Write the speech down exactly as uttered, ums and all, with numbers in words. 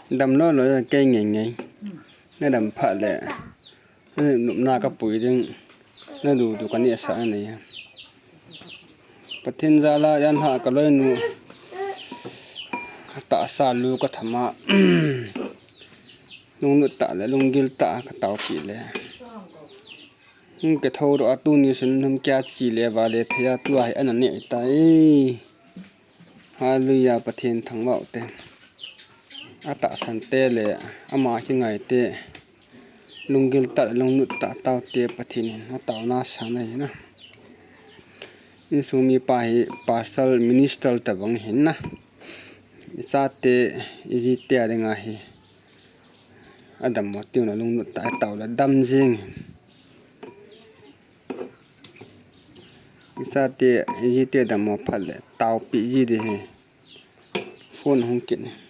Damlou lou kei ngei ngei. Nadam phat le, nanopna kapui ding. Nadudu kanehsah nanei. Pathen jal a janhi kaloinu tahsa lu katham a, lunglut tah le lunggil tah a kataopi le, hung kithoudoh a tuni sun hung kiache le vale thei a tua hi ana neh tai. Hallelujah, Pathen thangvah ute. Atahsan te le ama kingai te, lunggil tah le lunglut tah a tao te Pathen in ataona asan ahi na. Insung mipa hi pastor, minister tabang ahi na. Ichate, ijite a dinga hi adammo tiu na, lunglut tah a itao le dam jing. Ichate, ijite dammo phat le taopi ji ding ahi. Phone hung kit e.